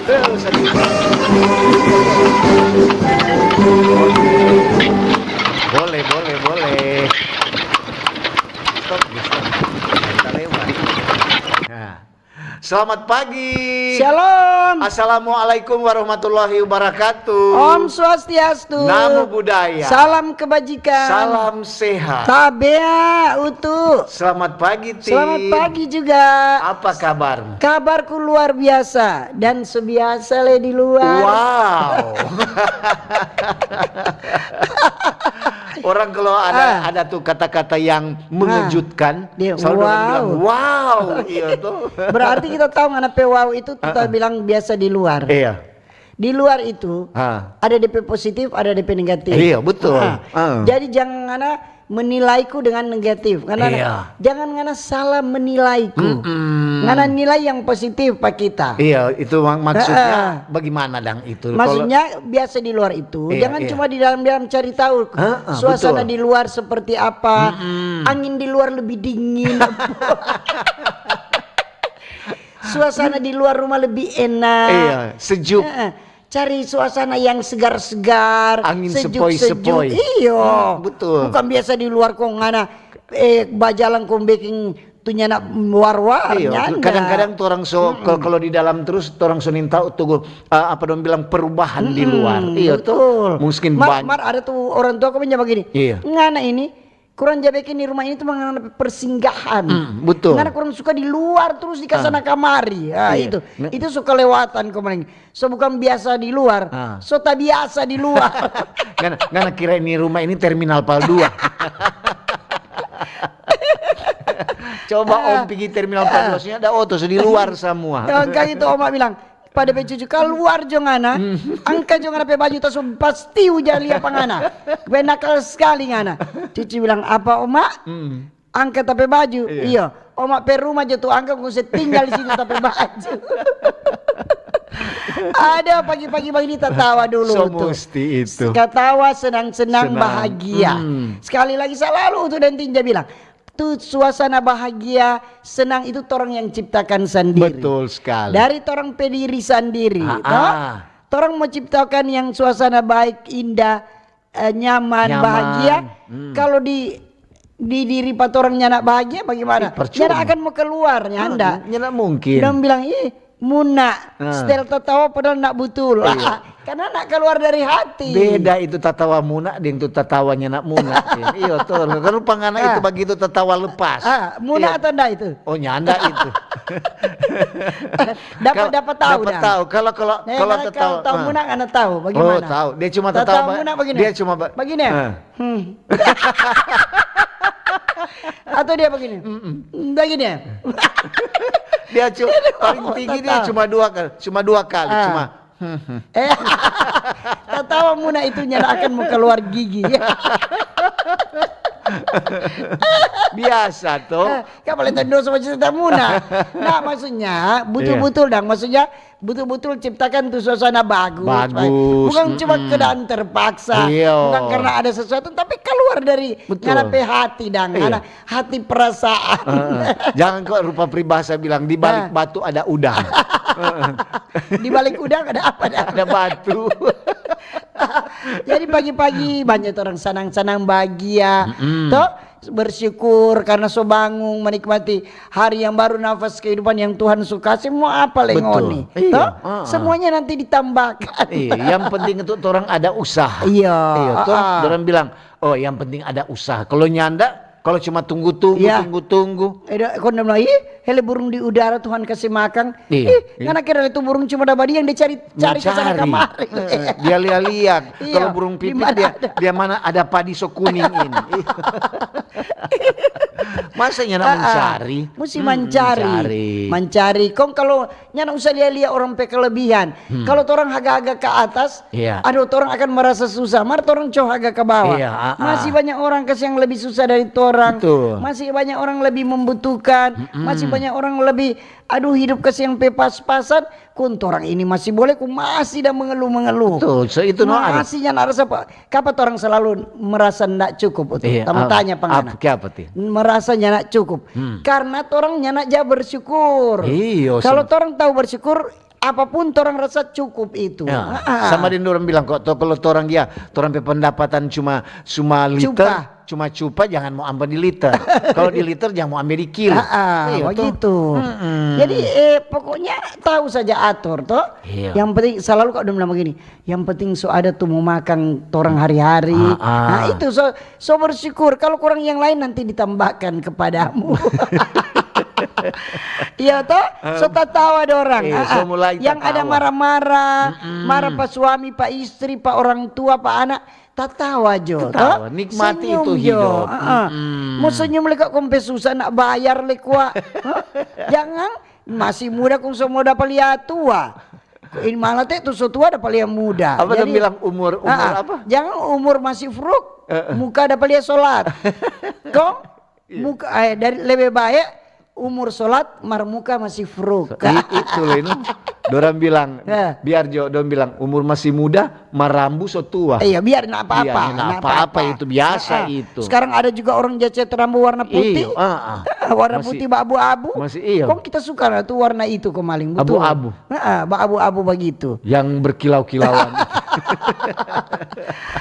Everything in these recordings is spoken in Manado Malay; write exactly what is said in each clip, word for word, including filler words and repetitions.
Boleh, boleh, boleh. Stop, stop. Kita lewat. Nah. Selamat pagi. Shalom. Assalamualaikum warahmatullahi wabarakatuh. Om Swastiastu. Namo Buddhaya. Salam kebajikan. Salam sehat. Tabea utu. Selamat pagi, Ti. Selamat pagi juga. Apa kabar? Kabarku luar biasa dan sebiasa le di luar. Wow. Orang kalau ada, ah, ada tuh kata-kata yang, ah, mengejutkan, dia, selalu orang bilang, wow. Wow, iya tuh. Berarti kita tahu ngana pe wow itu kita, ah, ah, bilang biasa di luar. Iya. Di luar itu, ah, ada D P positif, ada D P negatif. Iya, betul. Ah. Ah. Jadi jangan ngana menilaiku dengan negatif. Ngana, iya, jangan ngana salah menilaiku. Mm-mm. Ngana nilai yang positif pa kita. Iya, itu mak-, maksudnya, heeh, bagaimana dang itu? Kalau maksudnya biasa di luar itu, iya, jangan, iya, cuma di dalam-dalam cari tahu, heeh, suasana, betul, di luar seperti apa, mm-mm, angin di luar lebih dingin. Suasana di luar rumah lebih enak. Iya, sejuk. Heeh. Cari suasana yang segar-segar, angin sejuk-sejuk. Sepoi-sepoi. Iyo. Hmm, betul. Bukan biasa di luar kong ngana, eh, bajalang kong beking tu nyanda war-war, iyo, nyanda. Kadang-kadang torang so, mm-mm, kal-, kalau di dalam terus, torang so nintau tu, eh, apa dong bilang, perubahan di luar. Mm-mm, iyo, betul. Mungkin mar-, banyak. Mar ada tu orang tua ko bilang bagini, iya, ngana ini kurang ja beking di rumah ini tu mangana persinggahan. Mm, betul. Ngana kurang suka di luar terus di kasana kamari. Ah, iya, itu. Nah. Itu so kelewatan kemarin. So bukan biasa di luar, ah, so tabiasa di luar. Ngana, ngana kira ini rumah ini terminal pal dua. Coba, ah, Om pigi terminal pal dua, ah, sini ada oto, so di luar semua. Yang kayak itu Oma bilang, pada pe cucu, "Kaluar jo ngana, angka jo ngana pe baju, ta so pasti uja lia pa ngana. Be nakal skali ngana." Cucu bilang, "Apa, Oma?" Hmm. "Angka ta pe baju?" Iya. "Iyo." "Oma pe rumah jo tu angka kong se tinggal di situ ta pe baju." Ada pagi-pagi bagini tatawa dulu tu. So musti itu. Tatawa, senang-senang, senang, bahagia. Hmm. Sekali lagi salalu tu deng tinja bilang, tu suasana bahagia, senang itu torang yang ciptakan sandiri. Betul sekali. Dari torang pe diri sandiri, ah, to? Ah. Torang mo ciptakan yang suasana baik, indah, eh, nyaman, nyaman, bahagia. Hmm. Kalau di, di diri pa torang nyanda bahagia, bagaimana? Ih, percuma. Nyanda akan mo keluar, nyanda. Ah, nyanda mungkin. Dong bilang, "Ih, muna, ah, stel tatawa padahal nda butul." Iya. Karena nda keluar dari hati. Beda itu tatawa muna deng tu tatawa nyanda muna. Iyo, to. Kalau pa ngana itu, ah, bagitu tatawa lepas. Ah, muna, iya, atau nda itu? Oh, nyanda itu. Dapat, kal-, dapat tahu dapat dang. Tahu. Kalau, kalau, eh, kalau ngana tatawa, tahu, ah, muna ngana tahu. Bagaimana? Oh, tahu. Dia cuma tatawa, tatawa ba-, muna begini. Dia cuma ba-, begini. Ah. Hmm. Atau dia begini? Mm-mm. Begini ya? Dia cu-, paling tinggi dia cuma dua kali, cuma dua kali, ah, cuma, hmm, hmm. Eh, tatawa muna itu nyanda akan mo keluar gigi. Biasa to. Eh, ka pale tendo sama cerita muna. Nah, maksudnya, iya, butul-butul dang. Maksudnya, butul-butul ciptakan tu suasana bagus. Bagus, bukan cuma, mm-mm, keadaan terpaksa, iyo, bukan karena ada sesuatu, tapi keluar dari, betul, ngana pe hati dang, iya, ngana hati perasaan. Heeh. Jangan kok rupa pribahasa bilang, "Di balik, nah, batu ada udang." Heeh. Di balik udang ada apa dang? Ada batu. Jadi pagi-pagi banyak orang sanang-sanang bahagia, mm-mm, to? Bersyukur karena so bangun, menikmati hari yang baru, nafas kehidupan yang Tuhan so kase, mo apa le ngoni? Betul. Iya, to? Heeh. Semuanya nanti ditambahkan. Iya, yang penting itu orang ada usaha. Iya, iya, to? Heeh. Orang bilang, "Oh, yang penting ada usaha." Kalau nyanda, kalau cuma tunggu-tunggu, iya, tunggu-tunggu. Eh, da-, kong dia bilang, "Ih, hele burung di udara Tuhan kase makang." Iya, iya. Ih, ngana kira itu burung cuma da badiam, dia cari, cari ke sana kamari. Mencari. Heeh, dia lia-lia. Iya, kalau burung pipit, di mana dia, ada, dia mana ada padi so kuning ini. Masa nyanda, ah, ah, mencari? Musti, hmm, mancari. Mancari. Mancari. Kong kalau nyanda usah lia-lia orang pe kelebihan. Hmm. Kalau torang haga-haga ke atas, iya, aduh, torang akan merasa susah. Mar torang co haga ke bawah. Iya, ah, ah. Masih banyak orang kas yang lebih susah dari torang. Betul. Masih banyak orang lebih membutuhkan. Mm-mm. Masih banyak orang lebih, aduh, hidup kas yang pe pas-pasan. Kong torang ini masih boleh, kong masih da mengeluh-mengeluh. Betul, so itu no ada. Masih nyanda rasa apa. Kapa torang selalu merasa nda cukup itu? Iya, ta mo tanya pa ngana. Ap-, kiapa ti? Merasa nyanda cukup. Hmm. Karena torang nyanda ja bersyukur. Iyo, kalau torang tahu bersyukur, apapun torang rasa cukup itu. Ya, Ah, sama deng dorang bilang kok, to, kalau torang, ya, torang pe pendapatan cuma cuma liter, Cupa. cuma cupa, jangan mau ampa di liter. Kalau di liter, jangan mau ambil di kilo. Ah, ah, Iya, to. Begitu. Mm-mm. Jadi eh, pokoknya tahu saja atur toh. Iya. Yang penting selalu kok dong bilang begini, yang penting so ada tu mau makan torang hari-hari. Ah, ah. Nah itu so so bersyukur kalau kurang yang lain nanti ditambahkan kepadamu. Iya toh, so tatawa dorang. Iya, Ah, so ah. mulai Yang ada tatawa. Marah-marah, marah pa suami, pa istri, pa orang tua, pa anak, tatawa jo. Tatawa, Toh? nikmati Senyum itu jo. hidup. Ah, ah. Mm-mm. Mau senyum leka kong pe susah nak bayar le kwa. Hah? Jangan masih muda kong so mau dapa lia tua. Ini malah te tu so tua dapa lia muda. Apa dong Jadi, bilang umur, umur ah, ah. Apa? Jangan umur masih fruk, Eh, eh. Muka dapa lia solat. Kong Iya. Muka eh, dari lebe bae umur solat mar muka masih fruk. I- itu loh ini. Dorang bilang, Ya. biar jo, dong bilang umur masih muda, marambu so tua. Iya, biar nggak apa-apa. Iya, nggak apa-apa, itu biasa Ah, ah. Itu. Sekarang ada juga orang cat rambu warna putih. Iyo, ah, ah. Ah, warna Masih- putih abu-abu. masih iyo. Kong kita suka lah tuh warna itu kemaling, betul. Abu-abu. Ah, ah, abu-abu begitu. Yang berkilau-kilauan.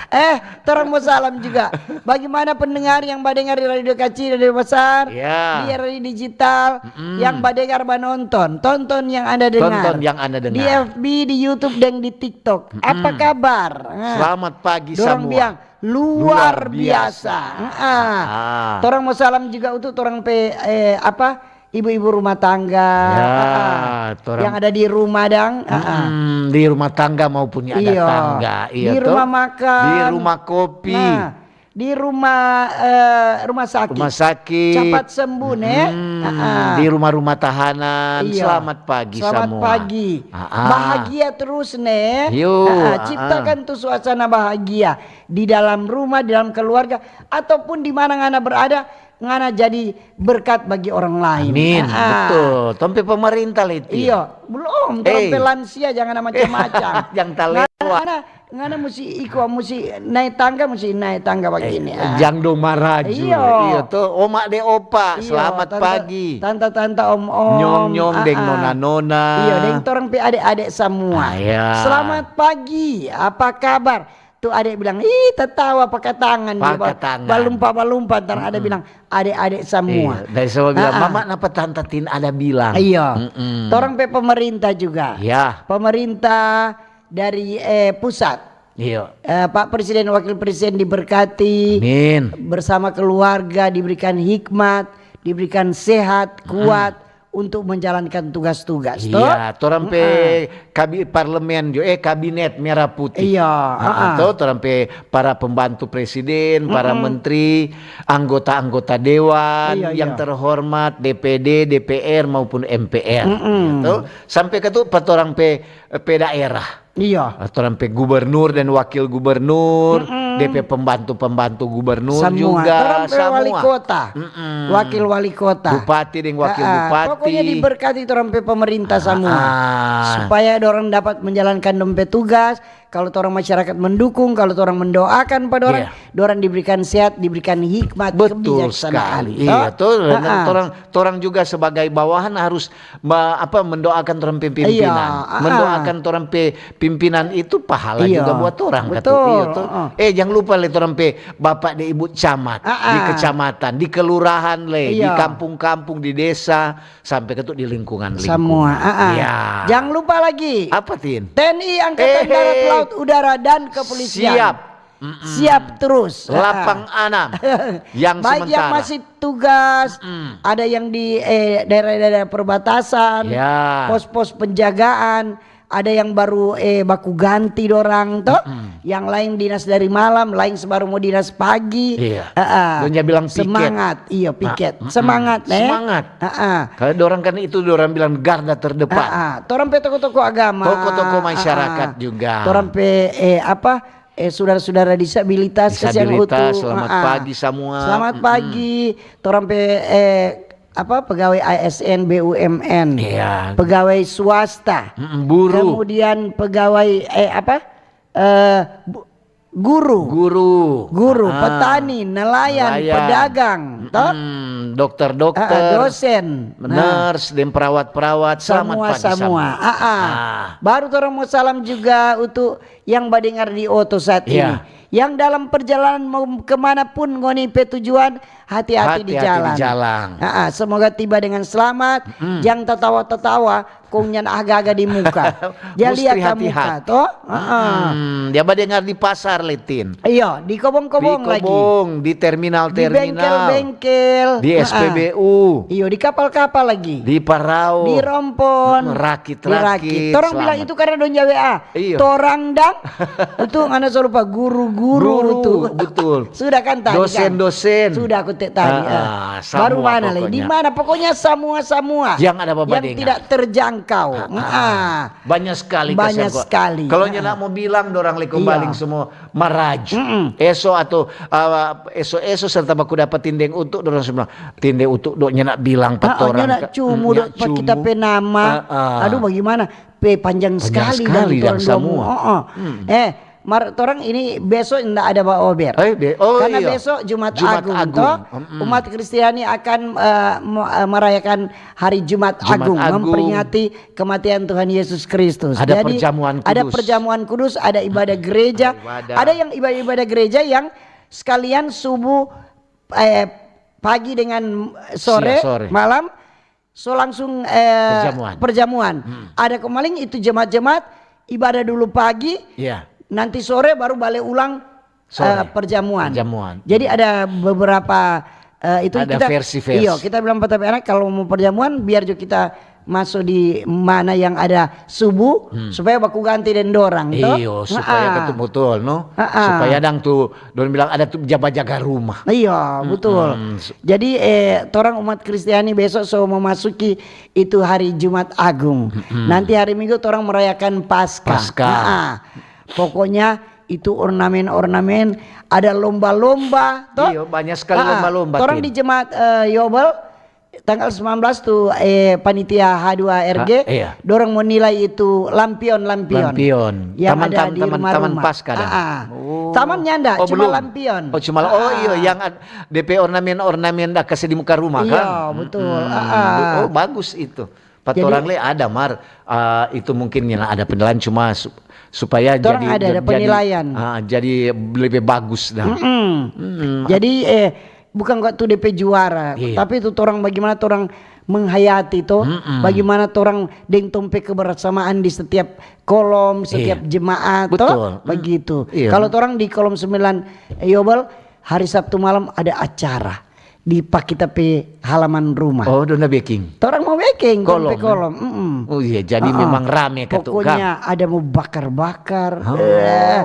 Eh, torang mau salam juga. Bagaimana pendengar yang badengar di Radio Kacil, Radio Besar, Ya. di radio digital, yang badengar, banonton, tonton yang Anda dengar. Tonton yang Anda dengar. Di F B, di YouTube, dan di TikTok. Apa kabar? Nah, Selamat pagi dorang semua. Bilang luar Luar biasa. biasa. Ah. Ah. Torang mau salam juga untuk torang pe eh, apa ibu-ibu rumah tangga. Ya, Ah, ah. Torang Yang ada di rumah dang. Ah, ah. Hmm, di rumah tangga maupun ada Iya. Tangga, iya Di toh? rumah makan. Di rumah kopi. Nah, di rumah eh, rumah sakit. Rumah sakit. Cepat sembuh, ne? Hmm, Ah, ah. Di rumah-rumah tahanan. Iya. Selamat pagi Selamat semua. Pagi. Ah, ah. Bahagia terus, ne? Yo, Ah, ah. Ah, ah. Ciptakan tu suasana bahagia di dalam rumah, di dalam keluarga, ataupun di mana ngana berada, ngana jadi berkat bagi orang lain. Amin. Ah, ah. Betul. Tong pe pemerintah le itu. Iyo, belum. Tong Eh. pe lansia jangan macam-macam. Jangan talewat. Ngana, ngana musti iko, musti naik tangga, musti naik tangga begini. Ah. Jang dong maraju. Iyo. Iyo toh, oma de opa, Iyo, selamat tanta, pagi. Tanta-tanta, om-om. Nyong-nyong deng Ah, ah. nona-nona. Iyo, deng torang pe ade-ade semua. Ah, iya. Selamat pagi, apa kabar? Tu ade bilang, ih, tatawa, paka tangan. Dia ba- Paka tangan. Balumpa-balumpa, ntar ade bilang, ade-ade semua. Iya, dari semua bilang, Ah, ah. "Mama, napa tanta Tin ada bilang?" Iyo. Mm-mm. Torang pe pemerintah juga. Ya. Pemerintah dari eh, pusat. Iya. Eh, Pak Presiden, Wakil Presiden diberkati. Amin. Bersama keluarga diberikan hikmat, diberikan sehat, kuat untuk menjalankan tugas-tugas. Toh? Iya, torang pe kabi parlemen jo, eh, kabinet merah putih. Iya, Ah, ah. Toh, torang pe para pembantu presiden, para menteri, anggota-anggota dewan Iya, yang iya. terhormat, D P D, D P R maupun M P R. Toh, sampai ke tu pa torang pe pe daerah. Iya. Ah, torang pe gubernur dan wakil gubernur, D P pembantu-pembantu gubernur Semua. juga, Torang pe semua. Wali kota. Wakil wali kota. Bupati deng wakil Ah, ah. bupati. Pokoknya diberkati torang pe pemerintah semua. Ah. Supaya dorang dapat menjalankan dong pe tugas. Kalau torang masyarakat mendukung, kalau torang mendoakan pa dorang, Iya. dorang diberikan sehat, diberikan hikmat, Betul kebijaksanaan. sekali. Iya, toh, Ah, ah. torang, torang juga sebagai bawahan harus ma- apa, mendoakan torang pe pimpinan. Iya, ah, ah. Mendoakan torang pe pimpinan itu pahala Iya. juga buat torang, kata Betul, iya, toh. ah, ah. Eh, jangan lupa le torang pe bapak de ibu camat, Ah, ah. di kecamatan, di kelurahan le, di Iya. kampung-kampung, di desa, sampai ke tu di lingkungan-lingkungan. Semua. Ah, ah. Ya. Jangan lupa lagi. Apa, Tin? T N I, Angkatan Eh, Darat, eh. Laut, Udara, dan Kepolisian. Siap. Siap terus. Ah, ah. Lapang anam. Yang Baik yang sementara. Masih tugas, ada yang di eh, daerah-daerah perbatasan, Ya. Pos-pos penjagaan, ada yang baru eh, baku ganti dorang toh, yang lain dinas dari malam, lain baru mau dinas pagi. Iya. Ah, ah. Dong ja bilang piket. Semangat, iya piket. Mm-mm. Semangat, ne? Semangat. Ah, ah. Kalau dorang kan itu dorang bilang garda terdepan. Ah, ah. Torang pe toko-toko agama. Toko-toko masyarakat Ah, ah. juga. Torang pe eh, apa? Eh, saudara-saudara disabilitas, kasihan Disabilitas, utuh. selamat Ah, ah. pagi semua. Selamat Mm-mm. pagi. Torang pe eh, apa, pegawai A S N, B U M N, Iya. pegawai swasta, Mm-mm, buruh. Kemudian pegawai eh, apa, eh, bu- guru, Guru. Guru, Ah. Petani, nelayan, Nelayan. Pedagang, toh? Mm-mm. Dokter-dokter, ah, dosen, nah, nurse, deng perawat-perawat, selamat pagi samua. Samua. Ah, ah. Ah. Baru torang mo salam juga untuk yang badengar di oto saat ini. Iya. Yang dalam perjalanan mau kemana pun ngoni pe tujuan, hati-hati di jalan. Hati-hati di jalan. Ah, ah. Semoga tiba dengan selamat, mm-mm, jang tatawa-tatawa, kong nyanda aga-aga di muka. Dia lia ka muka, to? Heeh. Hmm, dia badengar di pasar, Letin. Iyo, di kobong-kobong lagi. Di kobong, di terminal-terminal. Di bengkel-bengkel. Di S P B U. Heeh. Iyo, di kapal-kapal lagi. Di parau. Di rompon. Mm, rakit-rakit. Di rakit. Torang bilang itu karena dong ja W A. Iyo. Torang dang. Itu ngana so lupa guru-guru itu. Guru, betul. Sudah kan tadi kan? Dosen-dosen. Sudah aku te-, tadi, ah, ah. Baru mana lagi? Di mana? Pokoknya samua-samua yang ada babadengar. Yang tidak terjangkau. Ah, ah. Banyak sekali. Banyak sekali. Kalau nyanda mo bilang, dorang lei kembali semua maraju. Mm-mm. Eso atau, ah, eso-eso serta baku dapa tindeng utuk, dorang semua tindeng utuk, dok nyanda bilang pa torang. Nyanda cumu, dok, pa kita pe nama. Ah, ah. Aduh, bagaimana? Pe panjang sekali dang, dang samua. Heeh. Hmm. Eh, mar torang ini beso nda ada baober. Eh, be-, oh, karena iya, beso Jumat Agung, to? Mm-mm. Umat Kristiani akan, eh, mo-, eh, merayakan hari Jumat Agung, memperingati kematian Tuhan Yesus Kristus. Ada perjamuan kudus. Jadi, ada perjamuan kudus, ada ibadah gereja. Ada ibadah. Ada yang ibadah-ibadah gereja yang sekalian subuh, eh, pagi dengan sore, malam, so langsung, eh, perjamuan. Ada kemaling itu jemaat-jemaat ibadah dulu pagi, nanti sore baru bale ulang, eh, perjamuan. Jadi ada beberapa, eh, itu ada kita versi-versi. Iyo, kita bilang pa ta pe anak, kalau mo perjamuan, biar jo kita maso di mana yang ada subuh, supaya baku ganti deng dorang, to? Iyo, supaya betul-betul, no? Supaya dang tu, dong bilang ada tu jaga-jaga rumah. Iyo, betul. Jadi, eh, torang umat Kristiani beso so memasuki itu hari Jumat Agung. Nanti hari Minggu torang merayakan Paskah. Paskah. Pokoknya itu ornamen-ornamen, ada lomba-lomba, to? Iyo, banyak sekali lomba-lomba, Tin. Torang di jemaat, eh, Yobel, tanggal sembilan belas tu, eh, panitia H dua R G, dorang mo nilai itu lampion-lampion yang ada di rumah-rumah. Taman Paskah dang? Oh. Taman nyanda, cuma lampion. Oh, cuma la-, oh, iyo, yang ad-, de pe ornamen-ornamen da kase di muka rumah, kan? Iyo, betul. Oh, bagus itu. Pa torang le ada, mar, ah, itu mungkin nyanda ada penilaian, cuma su-, supaya jadi, ada penilaian. Ah, jadi lebih bagus dang. Jadi, eh, bukan kok tu de pe juara, tapi tu torang bagaimana torang menghayati to, bagaimana torang deng tong pe kebersamaan di setiap kolom, setiap jemaat to, begitu. Kalau torang di kolom sembilan Yobel, hari Sabtu malam ada acara di pa kita pe halaman rumah. Oh, dona beking. Torang mo beking, tong pe kolom. Oh iya, jadi memang rame katu, Kang. Pokoknya ada mo bakar-bakar, eh,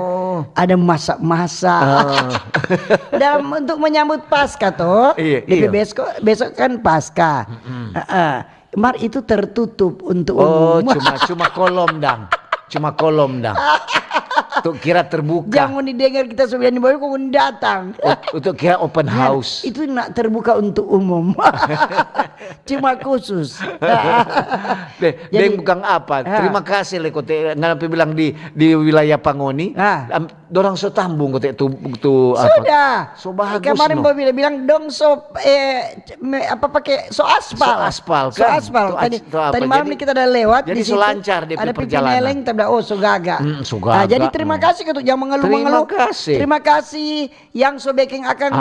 ada masak-masak. Dalam untuk menyambut Paskah to. Iya, iya. Besok, besok kan Paskah. Heeh. Mar itu tertutup untuk umum. Oh, cuma, cuma kolom dang. Cuma kolom dang. Tu kira terbuka. Jangan didengar kita so bilang di bawah, kong datang. Ut-, untuk kira open house. Itu nak terbuka untuk umum. Cuma khusus. Deh, jadi, deng bukan apa. Terima kasih le kote, ngana pe bilang di, di wilayah pa ngoni. Dorang so tambung kote tu, tu apa? Sudah. So bagus, kemarin no. Bobby bilang, dong so, eh, apa pake, so aspal. So aspal, kan? So aspal. Tadi malam ni kita ada lewat di situ. Jadi so lancar dia pe perjalanan. Ada pipi meleng, tapi oh, so gaga. Hmm, so gaga. Jadi terima kasih katu, jangan mengeluh-mengeluh. Terima kasih. Terima kasih yang so beking akang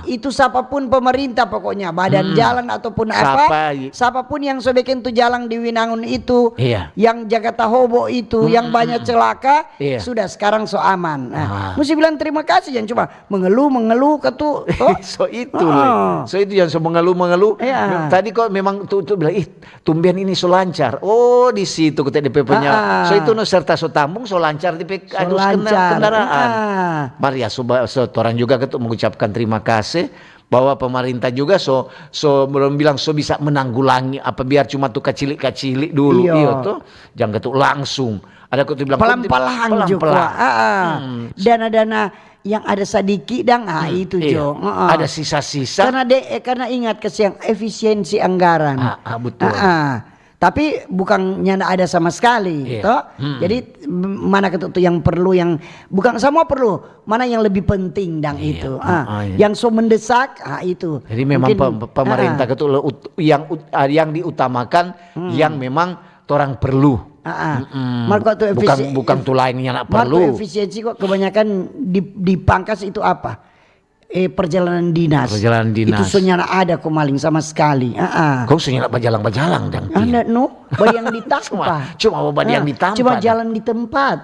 itu, siapapun pemerintah pokoknya, badan jalan ataupun apa, siapapun yang so beking tu jalang di Winangun itu, yang Jakarta Hobo itu, yang banyak celaka, sudah sekarang so aman. Nah, musti bilang terima kasih, jangan cuma mengeluh, mengeluh katu, to? So itu, le. So itu yang so mengeluh, mengeluh. Tadi kok memang tu, tu bilang, "Ih, tumben ini so lancar." Oh, di situ kote de pe punya. So itu no serta so tambung, so lancar de pe kendaraan. Mar ya, so torang juga katu mengucapkan terima kasih bahwa pemerintah juga so, so belum bilang so bisa menanggulangi apa biar cuma tu kacili-kacili dulu, iyo to. Jang katu langsung. Ada katu bilang pelan-pelan juga. Dana-dana yang ada sadiki dang, ah, itu jo. Ada sisa-sisa. Karena de-, eh, karena ingat kasiang efisiensi anggaran. Ah, betul. Tapi bukan nyanda ada sama sekali, Iya. Toh. Hmm. Jadi m- mana kata tu yang perlu, yang bukan semua perlu, mana yang lebih penting dang Iya. Itu. Ah, Ah, ah, iya. Yang so mendesak, ah itu. Jadi memang Mungkin, pe- pemerintah ah, itu le- ut- yang ut- ah, yang diutamakan Hmm. yang memang orang perlu. Ah, ah. Mm-mm. Mar kok tu Bukan efisi- bukan tu lain yang nak Mar tu perlu. efisiensi kok kebanyakan di, dipangkas itu apa? Eh, perjalanan dinas. Perjalanan dinas. Itu so nyanda ada ko maling sama sekali. Ah, ah. Kong so nyanda bajalang-bajalang dang. Anda no, badiang di tampa. Cuma, cuma badiang Ah, di tampa, Cuma dah. Jalan di tempat.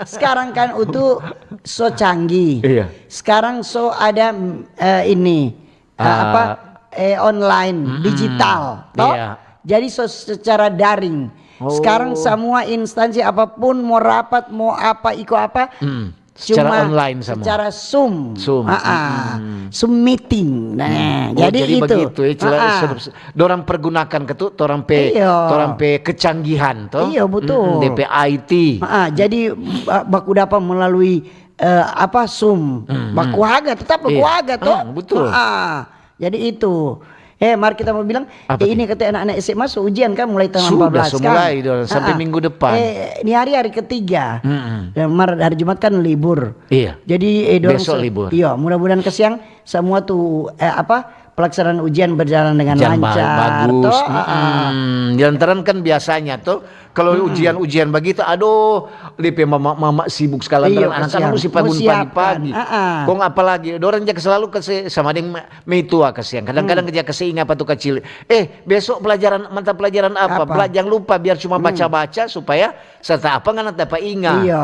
Sekarang kan itu so canggih. Iya. Sekarang so ada mm, eh, ini eh, Ah. apa eh, online, digital, toh? Iya. Jadi so secara daring. Oh. Sekarang semua instansi apapun mau rapat, mau apa, iko apa, Hmm. Secara cuma online sama. Secara Zoom. Zoom. Ah, ah. Zoom meeting. Nah, Oh, jadi, jadi itu. Begitu ya, cila- Ah, ah. sedep- dorang pergunakan ke tu, torang pe, Iya. torang pe kecanggihan to. Iya, betul. Mm-mm, D P I T. Ah, ah. Jadi ba- baku dapa melalui eh, apa Zoom. Baku haga, tetap baku Iya. haga toh. Ah, betul. Ah, jadi itu. Eh, mari kita mau bilang, Apa eh, tu? Ini kata anak-anak S M A so ujian kan mulai tanggal Sudah, empat belas so kan. mulai, dorang, sampai minggu depan. Eh, ini hari hari ketiga. Mm-mm. Eh, mar hari Jumat kan libur. Iya. Jadi eh, dorang Besok se- libur. Iya, mudah-mudahan kesiang semua tuh eh, apa pelaksanaan ujian berjalan dengan Ujian ba- lancar. bagus. Toh? Ah, ah. Mm-mm. Lantaran kan biasanya tuh kalau ujian-ujian begitu, aduh, depe mama-mama sibuk sekali. Iya, Lantaran anak-anak kasihan. mesti bangun Mau siapkan. pagi-pagi. Ah, ah. Kong apalagi, dorang jaga selalu kasih sama deng me- meitua kasihan. Kadang-kadang jaga kasih inga apa tu kacili. Eh, besok pelajaran, mata pelajaran apa? Apa? Bela- jangan lupa biar cuma baca-baca supaya serta apa ngana dapa inga. Iya.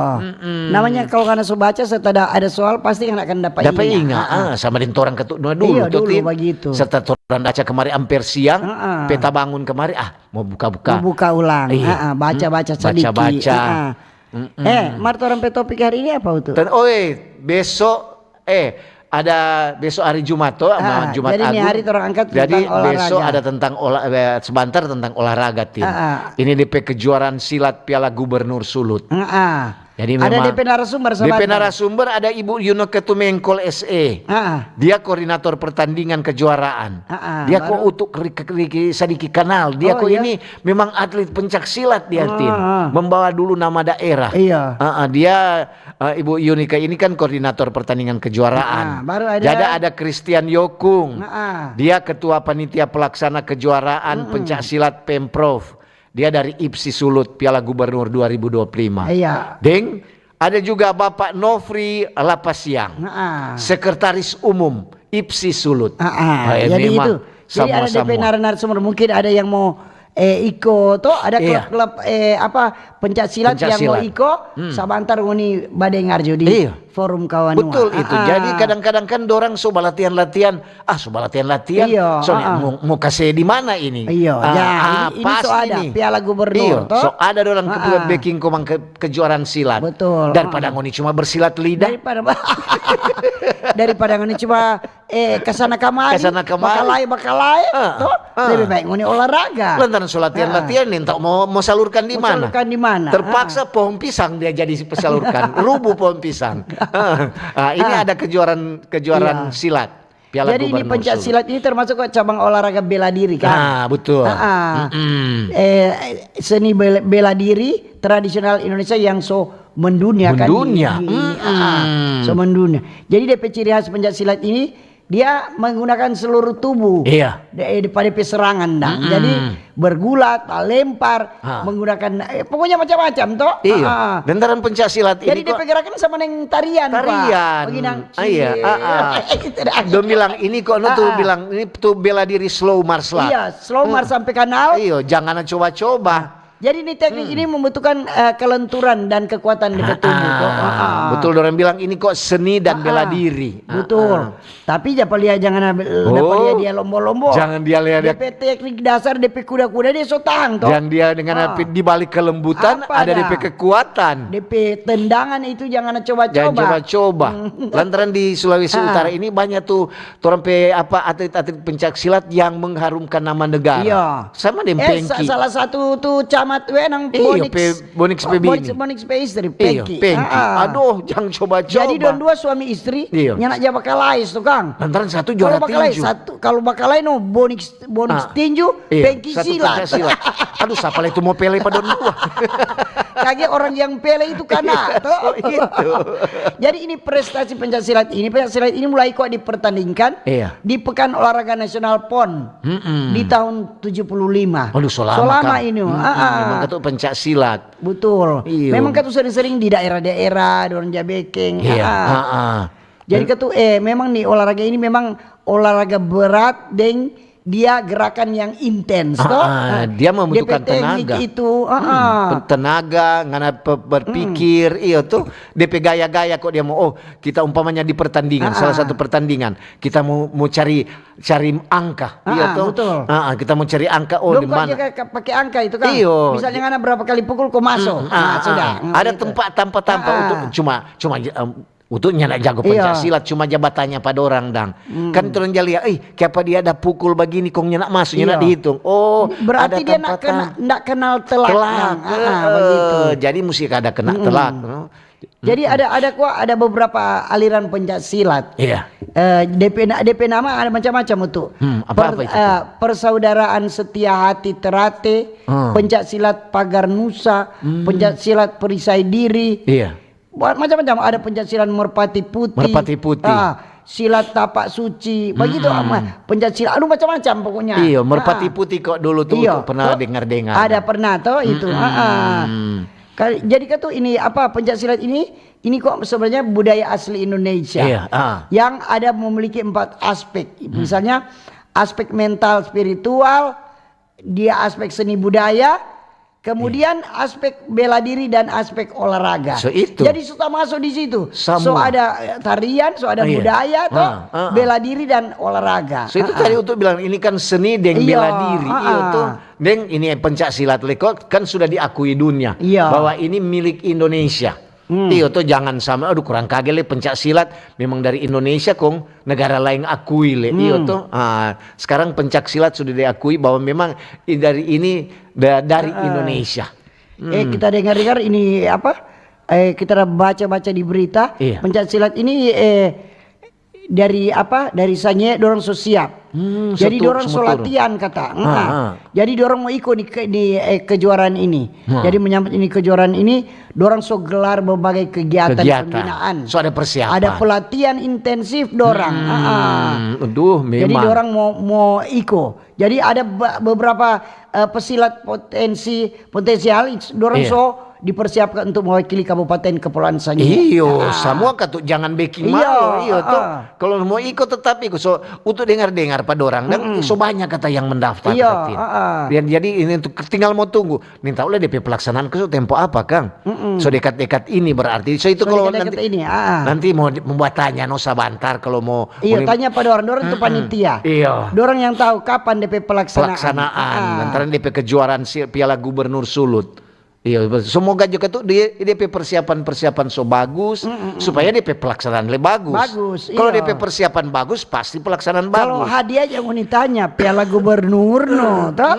Namanya kalau ngana so baca serta ada, ada soal pasti ngana akan dapa Dapa inga. inga, Ah, ah. Ah, sama deng torang ketu dua dulu, Iya, to, dulu Tin. Begitu. Serta torang baca kemari amper siang, Ah, ah. peta bangun kemari, ah, mau buka-buka. Mau buka ulang. Iya. Ah, ah, baca-baca Hmm, sadiki. baca-baca. Ah, ah. Eh, mar torang pe topik hari ini apa itu? Dan, oh, eh, besok, eh, ada besok hari Jumat, to, Ah, Jumat jadi ni Agung. hari torang angkat Jadi tentang olahraga. Besok ada tentang olah, eh, sebentar tentang olahraga, Tin. Ah, ah. Ini depe kejuaraan silat Piala Gubernur Sulut. Ah, ah. Jadi Ada memang depe narasumber depe sabantar. Narasumber ada Ibu Yunike Tumengkol S E. Ah, ah. Dia koordinator pertandingan kejuaraan. Ah, ah, Dia ko baru? Utuk Riki, Riki sadiki kanal. Dia Oh, ko iya. Ini memang atlet pencak silat dia, Ah, Tin. ah. Membawa dulu nama daerah. Iya. Ah, ah, dia eh, Ibu Yunike ini kan koordinator pertandingan kejuaraan. Ah, baru ada Jadi ada Christian Yokung. Ah, ah. Dia ketua panitia pelaksana kejuaraan pencak silat Pemprov. Dia dari IPSI Sulut Piala Gubernur dua ribu dua puluh lima. Iya. Deng, ada juga Bapak Nofri Lapasiang, Ah, ah. Sekretaris Umum IPSI Sulut. Ah, ah. Eh, Jadi memang itu. Jadi ada depe sama-sama. Narasumber, mungkin ada yang mau eh, iko to, ada Iya. klub-klub eh, apa pencak silat Pencak yang mau silat. Iko, sabantar ngoni badengar jo di Iya. forum kawan. Betul itu. Ah, Jadi ah. Kadang-kadang kan dorang so balatihan-latihan, ah, so balatihan-latihan. Iya, So ah, ah. Mau, mau kase di mana ini? Iya, Ah, ya, ah, ini, ini so pasti ada nih. Piala Gubernur, Iya, toh? So ada dorang Ah, ketua ah. Backing komang ke kejuaraan silat. Betul, Daripada ah. Ngoni cuma bersilat lidah. Daripada daripada ngoni cuma eh kesana kamari, Kesana kamari. Bakalai bakalai, Ah, toh? ah. Lebih baik ngoni olahraga. Lantaran so latihan-latihan nih, entah mau, mau salurkan di Mau mana? Salurkan di mana? Terpaksa pohon pisang dia jadi pesalurkan, rubuh pohon pisang. Ah, ini ada kejuaraan kejuaraan Iya. silat. Piala Jadi ini Gubernur pencak Sulut. Silat ini termasuk kok cabang olahraga bela diri kan? Ah, betul. Ah, ah. Mm-mm. Eh, seni bela, bela diri tradisional Indonesia yang so mendunia kan? Mendunia. Di, di, Mm-mm. ah, so mendunia. Jadi depe ciri khas pencak silat ini dia menggunakan seluruh tubuh. Iya. De, de, pada pe serangan dang. Mm-mm. Jadi bergulat, lempar, Ah. Menggunakan eh, pokoknya macam-macam toh. Iya. Ah. Lantaran pencak silat Jadi ini kok depe gerakan sama deng tarian, Pak. Tarian. Begini, Ah, iya, ah, ah. Gitu dah. Dong bilang ini kok no tuh Ah, ah. Bilang ini tuh bela diri slow martial art. Iya, slow march sampai kanal. Iyo, jangan coba-coba. Jadi ini teknik ini membutuhkan eh, kelenturan dan kekuatan di tubuh. Toh. Ah, ah. Betul, orang bilang ini kok seni dan bela diri. Betul. Ah, ah. Tapi japa lia jangan dapa lia dia lombo-lombo. Jangan dia lia dia- Depe teknik dasar depe kuda-kuda dia so tahang toh. Jangan dia dengan apa di balik kelembutan Apa ada dah? Depe kekuatan. Depe tendangan itu jangan coba-coba. Jangan coba-coba. Lantaran di Sulawesi Ah. Utara ini banyak tuh torang pe apa atlet-atlet pencak silat yang mengharumkan nama negara. Iya. Sama deng Eh, sa- Pengki. Salah satu tuh cabang Mat Wenang, Iyo, Bonix. pe, Bonix pe Oh, Bonix, bini. Bonix pe istri, Iyo, Pengki. Pengki. Ah, ah. Aduh, jangan coba-coba. Jadi dong dua suami istri, Iyo. nyanda ja bakalai, so, kang. Lantaran satu Kalau juara bakalai tinju. Satu, kalau bakalai no Bonix, Bonix Ah, tinju, iyo, Pengki satu silat. Pencak silat. Aduh, siapa lagi tu mau pele pa dong dua? Kage orang yang pele itu kana, Iya, toh? so itu. Jadi ini prestasi pencak silat ini, pencak silat ini mulai kok dipertandingkan Iya. di Pekan Olahraga Nasional pon Mm-mm. di tahun tujuh puluh lima. Aduh, so lama, So lama Kang. ini. Mm-mm, Ah, ah. Memang katu pencak silat. Betul. Iyo. Memang katu sering-sering di daerah-daerah, dorang ja bekeng. Iya. Ah, ah. Ah, ah. Jadi katu, eh, memang nih olahraga ini memang olahraga berat, deng dia gerakan yang intens, Ah, toh. ah, Ah, dia membutuhkan D P teknik tenaga. Itu, ah, Hmm, ah. pe- tenaga, ngana pe- berpikir, iyo tuh. D P gaya-gaya kok dia mau, oh, kita umpamanya di pertandingan, Ah, salah ah. satu pertandingan, kita mau mau cari cari angka, Ah, iyo ah, tuh. betul. Ah, ah, kita mau cari angka, oh, Dong di kok mana? Aja ka- pakai angka itu kan. Iyo. Misalnya ngana berapa kali pukul kok masuk. Ah, Nah, sudah. ah. Ada Gitu. tempat tampa-tampa Ah, ah. Untuk cuma cuma um, untuk nyanda jago Iya. pencak silat, cuma ja batanya pa dorang dang. Kan terus ja lia, eh, kiapa dia ada pukul begini, kong nyanda masuk, nyanda Iya. dihitung. Oh, Berarti ada dia nak tampatan. Kena, nak kenal telak, Telak. Kang. Ah, ah, eh, begitu. Jadi mesti ada kena Mm-mm. telak. No? Jadi ada ada kuat ada beberapa aliran pencak silat. Iya. Eh, D P na- D P nama ada macam-macam itu. Hmm, apa-apa itu? Eh, persaudaraan setia hati terate, Hmm. pencak silat pagar nusa, Hmm. pencak silat perisai diri. Iya. Buat macam-macam, ada pencak silat merpati putih. Merpati putih. Ah, silat tapak suci. Begitu Hmm. ama pencak silat. Aduh, macam-macam pokoknya. Iyo, merpati Ah. putih kok dulu tuh Iyo, pernah kok dengar-dengar. Ada pernah toh itu. Mm-mm. Ah, ah. Kali- Jadi kan tuh ini apa, pencak silat ini, ini kok sebenarnya budaya asli Indonesia. Iya, ah. Yang ada memiliki empat aspek. Hmm. Misalnya aspek mental spiritual, dia aspek seni budaya, kemudian aspek bela diri dan aspek olahraga. So itu. Jadi sudah masuk di situ. Semua. So ada eh, tarian, so ada Iya. budaya, toh, Ah, ah, ah. Bela diri dan olahraga. So itu Ah, tadi ah. Utu bilang ini kan seni deng Iya, bela diri, ah, iyo ah. Tuh. Deng ini pencak silat leko kan sudah diakui dunia Iya. bahwa ini milik Indonesia. Hmm. Iyo tuh, jangan sama, aduh, kurang kage le, pencak silat memang dari Indonesia kong negara lain akui le. Iyo Hmm. Tuh. Ah, sekarang pencak silat sudah diakui bahwa memang i- dari ini da- dari Ah. Indonesia. Eh, kita dengar-dengar ini apa? Eh, kita baca-baca di berita, Iya. pencak silat ini eh dari apa? Dari sanye dorang so siap. Hmm, Jadi so tu- dorang so semua turun. Latihan kata. Ah, ah. Jadi dorang mau ikut di, ke- di eh, kejuaraan ini. Hmm. Jadi menyambut ini kejuaraan ini, dorang so gelar berbagai kegiatan, Kegiatan. Pembinaan. So ada persiapan. Ada pelatihan intensif dorang. Ah, ah. Hmm, aduh, memang. Jadi dorang mau mau iko. Jadi ada be- beberapa eh, pesilat potensi potensial dorang Iya. So dipersiapkan untuk mewakili Kabupaten Kepulauan Sangihe. Iyo, Ah. Semua katu jangan beking Iyo, malu, iyo ah, tuh. Ah. Kalau mau ikut tetap ikut. So, untuk dengar-dengar pa dorang dan so banyak kata yang mendaftar. Iyo, Kata Tin. Ah, ah. Dan jadi ini tuh tinggal mau tunggu. Nih tahu lah D P pelaksanaan ke so tempo apa, Kang? So dekat-dekat ini berarti. So itu So, kalau dekat-dekat nanti ini, ah. Nanti mau di- mau buat tanya no sabantar kalau mau. Iyo, Mau- tanya pa dorang, dorang tu panitia. Iyo. Dorang yang tahu kapan D P pelaksanaan. Pelaksanaan Ah. Lantaran D P kejuaraan si Piala Gubernur Sulut. Iya, semoga juga tuh dia, dia pe persiapan-persiapan so bagus supaya dia pe pelaksanaan le bagus. Bagus, Kalau iya. Dia pe persiapan bagus, pasti pelaksanaan Kalau bagus. Hadiah jangan ditanya Piala Gubernur no, toh?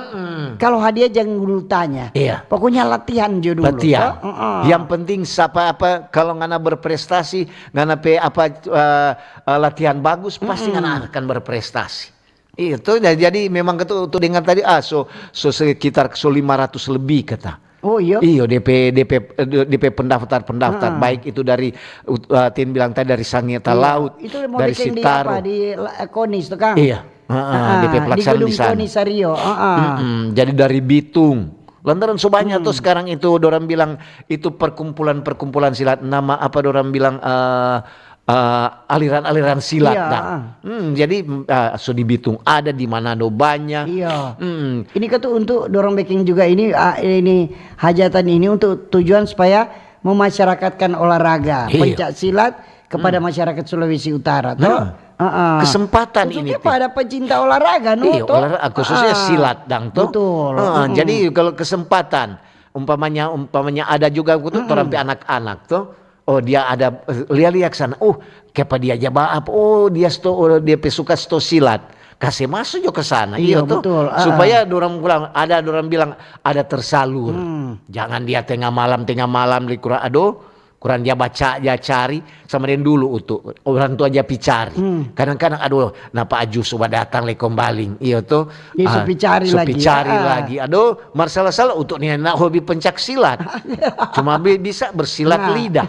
Kalau hadiah jangan dulu tanya. Iya. Pokoknya latihan jo dulu. Latihan. Toh? Heeh. Yang penting sapa apa kalau ngana berprestasi, ngana pe apa eh, eh, latihan bagus, pasti ngana akan berprestasi. Iya, tuh, ja- jadi memang kata tuh dengar tadi ah so so sekitar so lima ratus lebih kata. Oh iya. Iyo, D P D P eh, D P pendaftar pendaftar baik itu dari uh, Tin bilang tadi dari Sangihe Talaut, Itu mau dari bikin di Sitaro. Apa di La- Konis tuh, Kang? Iya, heeh, Heeh, D P pelaksanaan Gedung di sana. Konis Rio. Heeh. Mm-mm, jadi dari Bitung. Lantaran so banyak tuh sekarang itu dorang bilang itu perkumpulan-perkumpulan silat, nama apa dorang bilang eh eh, aliran-aliran silat Iya, dah. ah. Hmm, jadi eh, so di Bitung ada, di Manado banyak. Iya. Hmm, Ini kan tuh untuk dorong backing juga ini ah, ini hajatan ini untuk tujuan supaya memasyarakatkan olahraga Iya. pencak silat kepada masyarakat Sulawesi Utara, toh? Nah, Heeh. kesempatan ini, Khususnya Tin. Pada pecinta olahraga, no, Iya, toh? olahraga, khususnya Ah, silat dang tuh. Betul. Heeh, Mm-mm. Jadi kalau kesempatan umpamanya umpamanya ada juga tuh orang pe anak-anak tuh. Oh, dia ada eh, lia-lia ke sana. Oh, kepa dia aja ba apa? Oh, dia sto oh, dia pe suka sto silat. kase maso jo ke sana. Iyo, iyo to. Betul, ah. Supaya dorang bilang, ada dorang bilang, ada tersalur. Hmm. Jangan dia tengah malam, tengah malam di kurang, aduh, kurang dia baca, dia cari, sama deng dulu utu. Orang tua ja pi cari. Hmm. Kadang-kadang, aduh, napa aju suba datang le kombaling. Iyo to. Dia ah, su pi cari su pi lagi. Cari ah. Lagi. Aduh, mar salah-salah utu ni na hobi pencak silat. Cuma bi-, bisa bersilat nah. Lidah.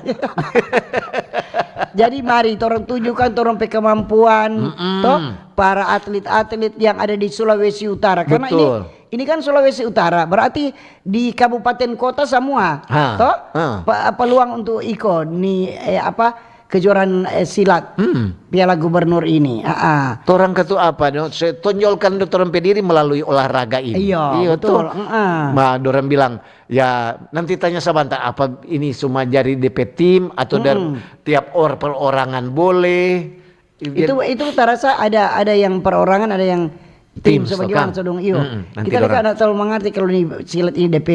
Jadi mari torang tunjukkan torang pe kemampuan, mm-mm. To, para atlet-atlet yang ada di Sulawesi Utara. Karena ini, betul. Ini kan Sulawesi Utara, berarti di kabupaten kota semua, ha, to? Ha. Pe-, peluang untuk iko ni, eh, apa, kejuaraan, eh, silat, hmm. Piala Gubernur ini. Ah, ah. Torang katu apa, no? Se-, tonjolkan do torang pe diri melalui olahraga ini. Iya, iyo, betul. To. Ah, ah. Ma, dorang bilang, ya, nanti tanya sabanta, apa ini cuma jadi D P tim atau dari mm-mm. Tiap or-, perorangan boleh? Itu, itu tarasa ada, ada yang perorangan, ada yang tim, tim, so bagaimana, so dong? Iyo. Mm-mm, nanti kita kan dorang. Ada terlalu mengerti kalau ni silat ini D P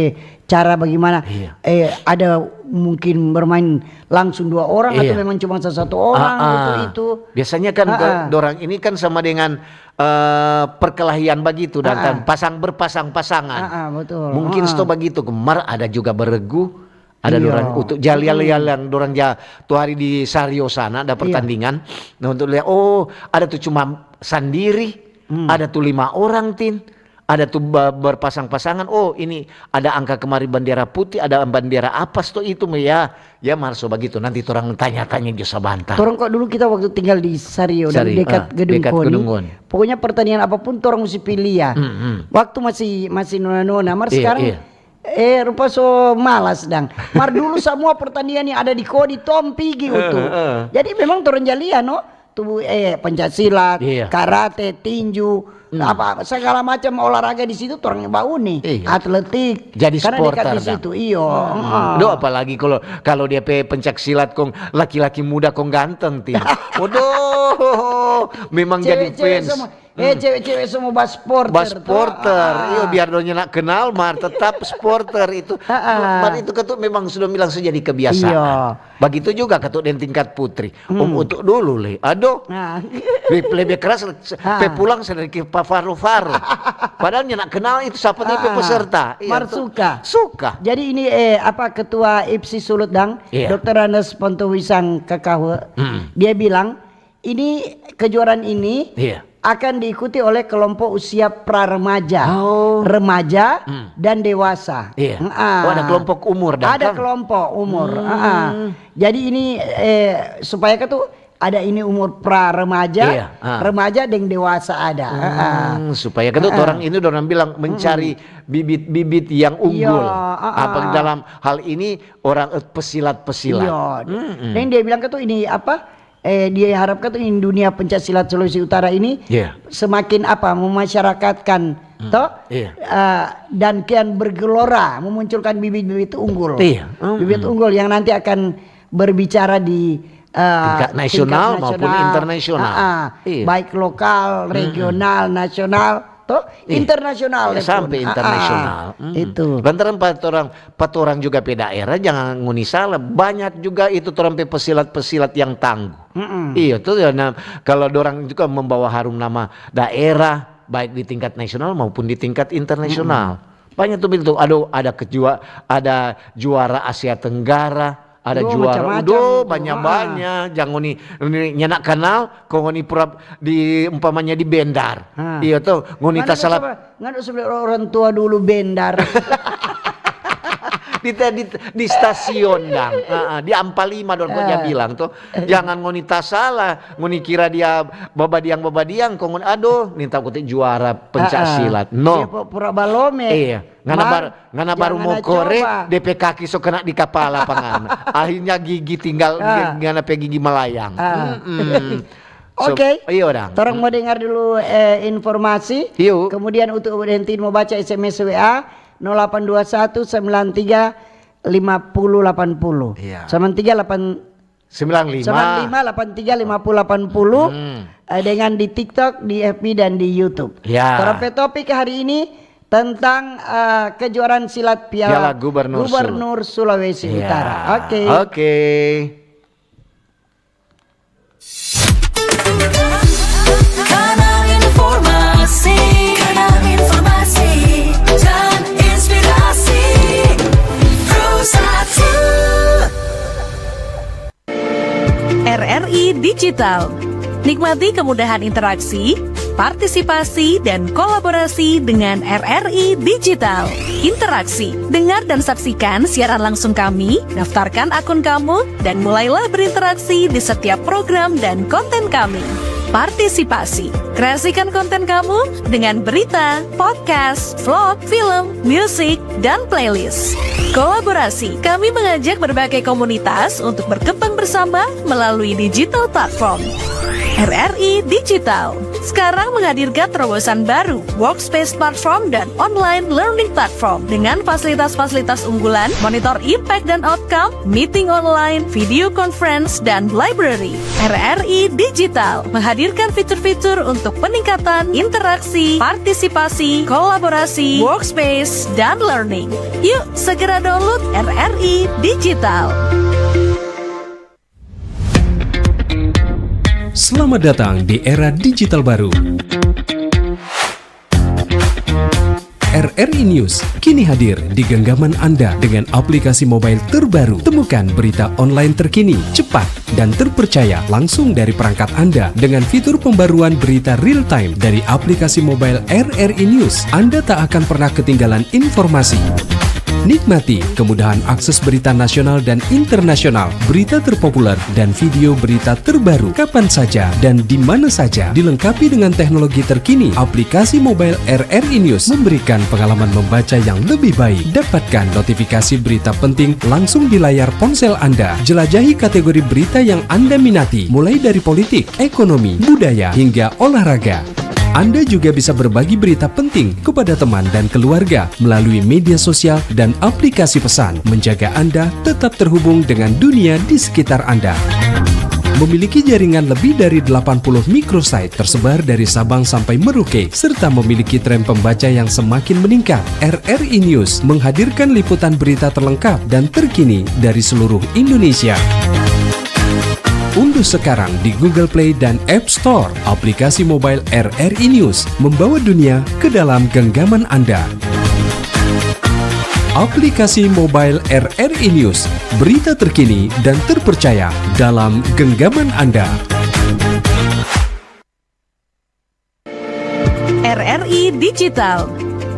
cara bagaimana. Iya. Eh, ada mungkin bermain langsung dua orang atau iya. Memang cuma satu orang ah, ah. Itu, itu. Biasanya kan ah, ah. Dorang ini kan sama dengan, eh, perkelahian begitu, dan ah, ah. Kan pasang berpasang-pasangan. Ah, ah, betul. Mungkin ah. Sto begitu, gemar ada juga beregu. Ada iya. Dorang untuk jalial-lial yang dorang ja tu hari di Sario sana ada iya. Pertandingan. Nah, untuk lihat, oh, ada tu cuma sandiri, hmm. Ada tu lima orang, Tin. Ada tu ba-, berpasang-pasangan. Oh, ini ada angka kemari bandera putih, ada bandera apa sto itu, ya. Ya, mar so begitu. Nanti torang tanya-tanya jo sabanta. Torang kok dulu kita waktu tinggal di Sario, Sario, dekat ah, gedung dekat Koni. Gedung Koni. Pokoknya pertandingan apapun torang mesti pilih ya. Hmm, hmm. Waktu masih, masih nona-nona. Mar iya, sekarang iya. Eh, rupa so malas dang. Mar dulu samua pertandingan yang ada di Koni tong pigi utu. Eh, eh. Jadi memang torang ja lia, no? Tubuh, eh, pencak silat, iya. Karate, tinju, hmm. Apa, segala macam olahraga di situ torang bauni. Iya. Atletik. Jadi karena dekat supporter di dang. Situ, iyo. Hmm. Heeh. Do, apalagi kalau, kalau dia pe pencak silat kong laki-laki muda kong ganteng, Tin. Waduh, memang jadi fans. Cewek-cewek semua. Eh, hmm. Cewek-cewek semua ba supporter. Ba supporter. Ah. Iyo, biar dong nyanda kenal, mar tetap supporter itu. Ah, ah. Mar itu katu memang sudah bilang sudah jadi kebiasaan. Iya. Begitu juga katu deng tingkat putri. Hmm. Om untuk dulu le. Aduh. Ah. Lebe, lebe keras, ah. Pe pulang sedikit pa faro-faro. Padahal nyanda kenal itu siapa ah, pe peserta. Iya, mar tuh. Suka. Suka. Jadi ini, eh, apa, Ketua I P S I Sulut dang, iya. Dokter Randes Pontowisang Kakawe, hmm. Dia bilang, ini kejuaraan ini iya. Akan diikuti oleh kelompok usia pra remaja, oh. Remaja hmm. Dan dewasa. Iya. Ah. Oh, ada kelompok umur dan ada kan? Kelompok umur. Hmm. Ah. Jadi ini eh, supaya kan tuh ada ini umur pra remaja, iya. Ah. Remaja deng dewasa ada. Hmm, ah. Supaya kan tuh ah. Orang ini orang bilang mencari hmm. Bibit-bibit yang unggul. Iya, ah, ah. Apa dalam hal ini orang eh, pesilat-pesilat. Iya. Hmm. Deng dia bilang kan tuh ini apa? Eh, diharapkan tuh in dunia pencak silat Sulawesi Utara ini yeah. Semakin apa, memasyarakatkan hmm. Toh yeah. Uh, dan kian bergelora memunculkan bibit-bibit unggul yeah. Hmm. Bibit unggul yang nanti akan berbicara di uh, tingkat nasional maupun internasional uh, uh, yeah. Baik lokal, regional, hmm. Nasional toh eh, internasional ya, sampai internasional ah, ah, hmm. Itu lantaran patorang patorang juga pe daerah jangan ngoni salah banyak juga itu torang pe pesilat-pesilat yang tangguh mm-mm. Iya tuh ya nah, kalau dorang juga membawa harum nama daerah baik di tingkat nasional maupun di tingkat internasional mm-mm. Banyak tuh itu ada ada kejua ada juara Asia Tenggara ada oh, juara udah banyak-banyak ah. Jangan ngoni nyanda kenal kong ngoni pura di umpamanya di bendar ah. Iya tuh ngoni tasalah ngana sudah orang tua dulu bendar di, di, di stasiun dang uh, di ampa lima dong uh. Bilang tuh jangan ngoni tasalah ngoni kira dia babadiang babadiang kong ngoni aduh minta kuti juara pencak uh, uh. Silat no pura balome iya Ngana, bar, ngana baru mo kore, de pe kaki so kena di kapala pa ngana. Akhirnya gigi tinggal, ah. Ngana pe gigi melayang. Ah. Mm-mm. So, oke. Iyo, dang. Torang mo dengar dulu eh, informasi. Iyo. Kemudian untuk Udentin mo baca S M S W A nol delapan dua satu sembilan tiga lima puluh delapan puluh. Iya. Sembilan tiga delapan sembilan lima. Sembilan lima delapan tiga lima puluh delapan puluh, hmm. Eh, dengan di TikTok, di F B, dan di YouTube. Ya. Torang pe topik hari ini tentang eh, kejuaraan silat Piala, Piala Gubernur Sul- Gubernur Sulawesi Ya. Utara. Oke. Oke. Kanal Informa. Karena informasi dan inspirasi Pro satu. R R I Digital. Nikmati kemudahan interaksi, partisipasi, dan kolaborasi dengan R R I Digital. Interaksi, dengar dan saksikan siaran langsung kami, daftarkan akun kamu, dan mulailah berinteraksi di setiap program dan konten kami. Partisipasi, kreasikan konten kamu dengan berita, podcast, vlog, film, musik, dan playlist. Kolaborasi, kami mengajak berbagai komunitas untuk berkembang bersama melalui digital platform. R R I Digital sekarang menghadirkan terobosan baru, Workspace Platform dan Online Learning Platform, dengan fasilitas-fasilitas unggulan, monitor impact dan outcome, meeting online, video conference, dan library. R R I Digital menghadirkan fitur-fitur untuk peningkatan interaksi, partisipasi, kolaborasi, workspace, dan learning. Yuk, segera download R R I Digital. Selamat datang di era digital baru. R R I News kini hadir di genggaman Anda dengan aplikasi mobile terbaru. Temukan berita online terkini, cepat, dan terpercaya langsung dari perangkat Anda dengan fitur pembaruan berita real time dari aplikasi mobile R R I News. Anda tak akan pernah ketinggalan informasi. Nikmati kemudahan akses berita nasional dan internasional, berita terpopuler, dan video berita terbaru kapan saja dan di mana saja. Dilengkapi dengan teknologi terkini, aplikasi mobile R R I News memberikan pengalaman membaca yang lebih baik. Dapatkan notifikasi berita penting langsung di layar ponsel Anda. Jelajahi kategori berita yang Anda minati, mulai dari politik, ekonomi, budaya, hingga olahraga. Anda juga bisa berbagi berita penting kepada teman dan keluarga melalui media sosial dan aplikasi pesan, menjaga Anda tetap terhubung dengan dunia di sekitar Anda. Memiliki jaringan lebih dari delapan puluh microsite tersebar dari Sabang sampai Merauke, serta memiliki tren pembaca yang semakin meningkat, R R I News menghadirkan liputan berita terlengkap dan terkini dari seluruh Indonesia. Unduh sekarang di Google Play dan App Store aplikasi mobile R R I News, membawa dunia ke dalam genggaman Anda. Aplikasi mobile R R I News, berita terkini dan terpercaya dalam genggaman Anda. R R I Digital.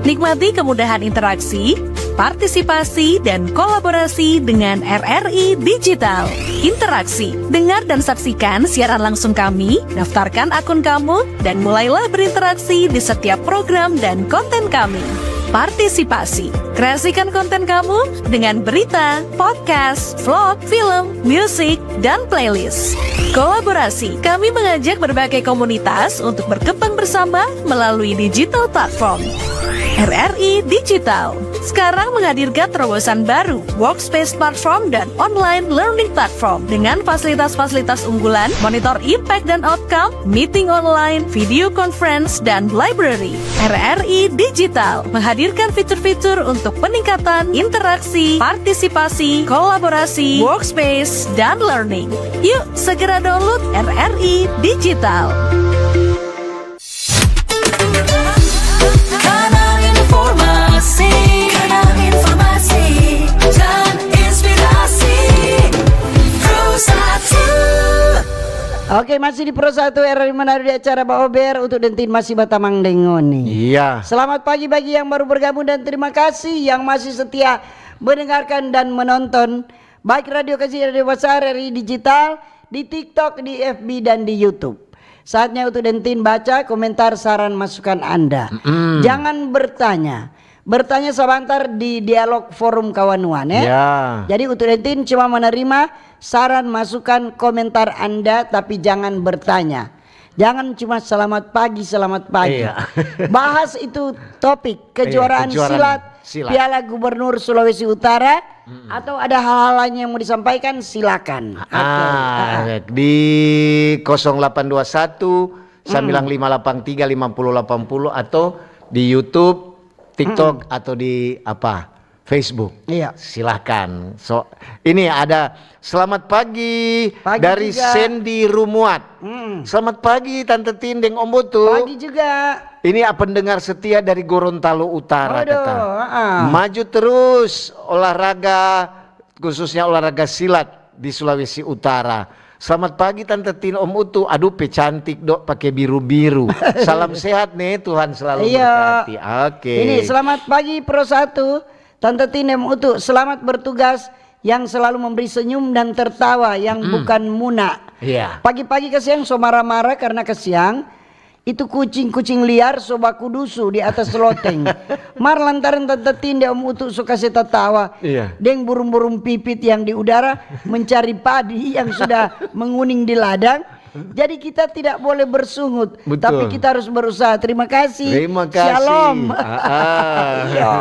Nikmati kemudahan interaksi, partisipasi, dan kolaborasi dengan R R I Digital. Interaksi, dengar dan saksikan siaran langsung kami, daftarkan akun kamu, dan mulailah berinteraksi di setiap program dan konten kami. Partisipasi, kreasikan konten kamu dengan berita, podcast, vlog, film, musik, dan playlist. Kolaborasi, kami mengajak berbagai komunitas untuk berkembang bersama melalui digital platform. R R I Digital sekarang menghadirkan terobosan baru, Workspace Platform dan Online Learning Platform, dengan fasilitas-fasilitas unggulan, monitor impact dan outcome, meeting online, video conference, dan library. R R I Digital menghadirkan fitur-fitur untuk peningkatan interaksi, partisipasi, kolaborasi, workspace, dan learning. Yuk, segera download R R I Digital. Kanal informasi, kanal informasi dan inspirasi Pro satu. Oke, masih di Pro satu R R I Manado di acara Baober. Utu Dentin masih batamang deng ngoni. Iya. Selamat pagi bagi yang baru bergabung dan terima kasih yang masih setia mendengarkan dan menonton baik Radio Kasih, Radio Basar, R R I Digital, di TikTok, di F B, dan di YouTube. Saatnya Utu Dentin baca komentar, saran, masukan Anda. Jangan bertanya. Bertanya sabantar di dialog forum kawanuan, eh. Ya. Jadi Utu Dentin cuma menerima saran, masukan, komentar Anda, tapi jangan bertanya. Jangan cuma selamat pagi, selamat pagi. Iya. Bahas itu topik kejuaraan Iya, kejuaraan silat, silat. Piala Gubernur Sulawesi Utara, atau ada hal-hal lain yang mau disampaikan, silakan. Oke. Ah, di kosong delapan dua satu, sembilan lima delapan tiga, lima puluh delapan puluh, atau di YouTube, TikTok, atau di apa? Facebook. Iya. Silahkan. So, ini ada selamat pagi, Pagi dari juga. Sandy Rumuat. Hmm. Selamat pagi Tante Tin deng Om Botu. Pagi juga. Ini pendengar setia dari Gorontalo Utara, kata. Maju terus olahraga, khususnya olahraga silat di Sulawesi Utara. Selamat pagi Tante Tin, Om Utu. Aduh, pe cantik dok, pake biru-biru. Salam sehat nih, Tuhan selalu berkati. Oke. Ini selamat pagi Pro Satu, Tante Tin, Om Utu. Selamat bertugas yang selalu memberi senyum dan tertawa yang bukan muna. Iya. Pagi-pagi kasiang so marah-marah karena kasiang itu kucing-kucing liar so baku dusu di atas loteng. Mar lantaran Tante Tin deng Om Utu so kase tatawa deng burung-burung pipit yang di udara mencari padi yang sudah menguning di ladang. Jadi kita tidak boleh bersungut, tapi kita harus berusaha. Terima kasih. Terima kasih. Shalom. Iya.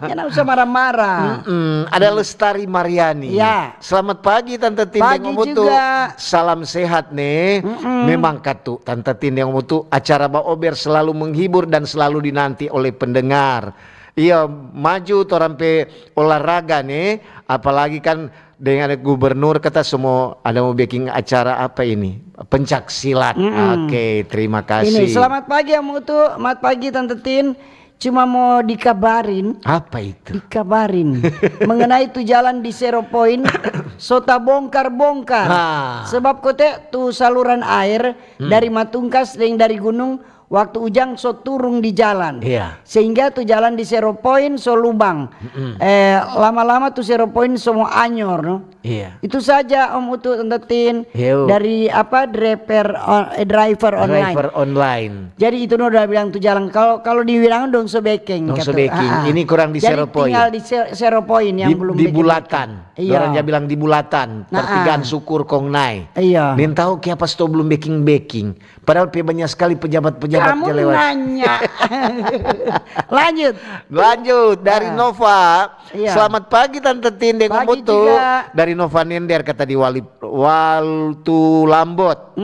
Jangan usah marah-marah. Mm-mm. Ada Lestari Mariani. Ya. Selamat pagi Tante Tin deng Om Utu. Salam sehat nih. Memang katu Tante Tin deng Om Utu, acara Baober selalu menghibur dan selalu dinanti oleh pendengar. Iya, maju torang pe olahraga nih, apalagi kan dengan gubernur kata semua ada mau bikin acara apa ini? Pencak silat. Oke, terima kasih. Ini, selamat pagi Om Utu, selamat pagi Tante Tin. Cuma mau dikabarin. Apa itu? Dikabarin mengenai tu jalan di Zero Point so tabongkar-bongkar. Sebab kote tu saluran air dari Matungkas deng dari gunung waktu ujang so turung di jalan. Iya. Sehingga tu jalan di Zero Point so lubang. Eh, lama-lama tu Zero Point so mo anyor, no? Iya. Itu saja Om Utu, Tante Tin. Dari apa, driver on-, eh, driver online. Driver online. Jadi itu no udah bilang tu jalan. Kalau, kalau di Wilangan dong so beking, dong so beking. Ini kurang di Zero Point. Jadi tinggal di Ze-, Zero Point yang belum beking. Di Bulatan. Iya. Orang ja bilang di Bulatan, pertigaan Syukur kong nae. Iya. Nintau kiapa sto belum beking-beking. Padahal pe banya skali pejabat-pejabat ja lewat. Kamu nanya. Lanjut. Lanjut dari Nova. Iya. Selamat pagi Tante Tin deng Om Utu. Pagi juga. Dari Nova Nender kata di Wali, Waltu Lambot.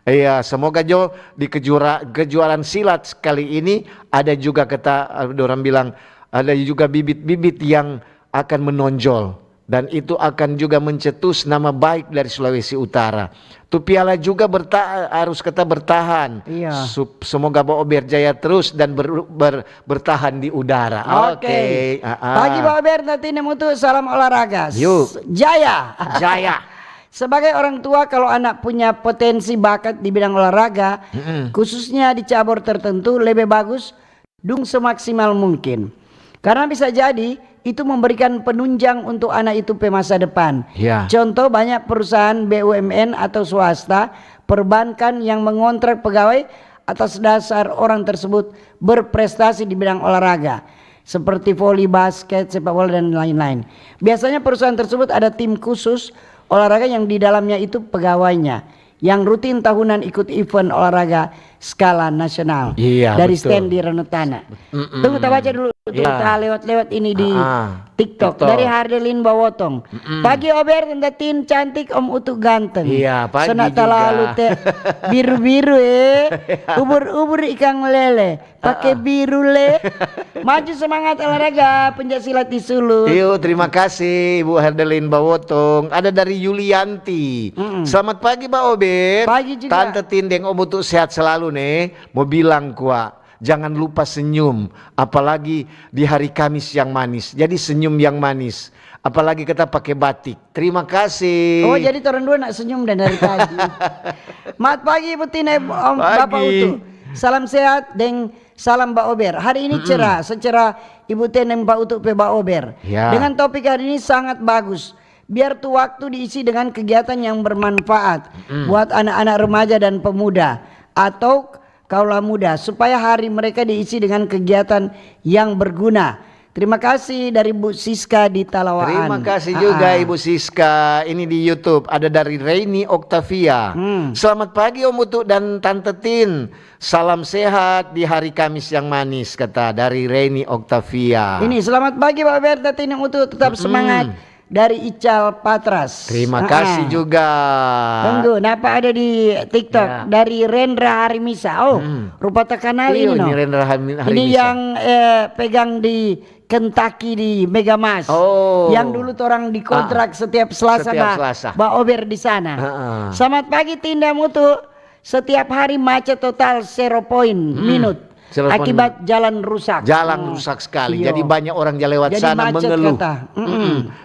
Iya, semoga jo di kejura-, kejuaraan silat kali ini ada juga kata, eh, dorang bilang ada juga bibit-bibit yang akan menonjol. Dan itu akan juga mencetus nama baik dari Sulawesi Utara. Tu piala juga berta-, harus kita bertahan. Iya. Sup-, semoga Baober jaya terus dan ber-, ber-, bertahan di udara. Oke. Pagi Baober, Tante Tin deng Om Utu, salam olahraga. Yuk. Jaya. Jaya. Sebagai orang tua, kalau anak punya potensi bakat di bidang olahraga, khususnya di cabur tertentu, lebe bagus dong semaksimal mungkin. Karena bisa jadi itu memberikan penunjang untuk anak itu pe masa depan. Ya. Contoh, banyak perusahaan B U M N atau swasta, perbankan yang mengontrak pegawai atas dasar orang tersebut berprestasi di bidang olahraga, seperti voli, basket, sepak bola, dan lain-lain. Biasanya perusahaan tersebut ada tim khusus olahraga yang di dalamnya itu pegawainya yang rutin tahunan ikut event olahraga skala nasional. Iya, dari betul. Stand di Ranutana. Tunggu, ta baca dulu, tunggu, ta lewat-lewat ini di TikTok. TikTok. Dari Hardelin Bawotong. Pagi Ober, Tante Tin cantik, Om Utu ganteng. Iya, pagi juga. Sona talalu te biru-biru, eh. Ubur-ubur ikang lele. Pake biru le. Maju semangat olahraga, pencak silat di Sulut. Iyo, terima kasih Ibu Herdelin Bawotong. Ada dari Yulianti. Selamat pagi, Ba Ober. Pagi juga. Tante Tin deng Om Utu sehat selalu, ne. Mo bilang kwa, jangan lupa senyum, apalagi di hari Kamis yang manis. Jadi senyum yang manis, apalagi kita pake batik. Terima kasih. Oh, jadi torang dua nak senyum dan dari tadi. Mat pagi, Ibu Tin, Om, Bapa Utu. Salam sehat deng salam Ba Ober. Hari ini cerah, secerah Ibu Tin deng Ba Utu pe Ba Ober. Ya. Dengan topik hari ini sangat bagus. Biar tu waktu diisi dengan kegiatan yang bermanfaat buat anak-anak remaja dan pemuda atau kaula muda, supaya hari mereka diisi dengan kegiatan yang berguna. Terima kasih dari Bu Siska di Talawaan. Terima kasih juga Ibu Siska. Ini di YouTube, ada dari Reini Octavia. Selamat pagi Om Utu dan Tante Tin. Salam sehat di hari Kamis yang manis, kata dari Reini Octavia. Ini, selamat pagi Ba Ober, Tante Tin, Om Utu, tetap semangat. Dari Ical Patras. Terima kasih juga. Tunggu, napa ada di TikTok? Ya. Dari Rendra Harimisa. Oh, rupa takanal ini, no? Ini Rendra Harimi-, Harimisa. Ini yang, eh, pegang di Kentucky di Megamas. Oh. Yang dulu torang dikontrak setiap Selasa, setiap Selasa. Ba Ober di sana. Selamat pagi, Tin deng Om Utu. Setiap hari macet total zero point minut akibat jalan rusak. Jalan rusak sekali. Jadi banyak orang ja lewat sana mengeluh.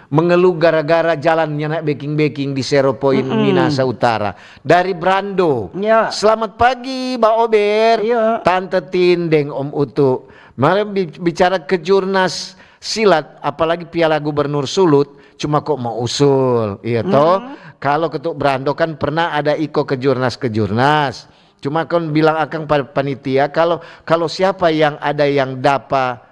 Mengeluh gara-gara jalannya nak beking-beking di zero point Minasa Utara. Dari Brando. Selamat pagi, Ba Ober, Tante Tin, deng Om Utu. Mari bi-, bicara kejurnas silat, apalagi Piala Gubernur Sulut, cuma kok mau usul, iya toh? Kalau Ketuk Brando kan pernah ada iko kejurnas-kejurnas. Cuma kan bilang akang pa panitia, kalau, kalau siapa yang ada yang dapa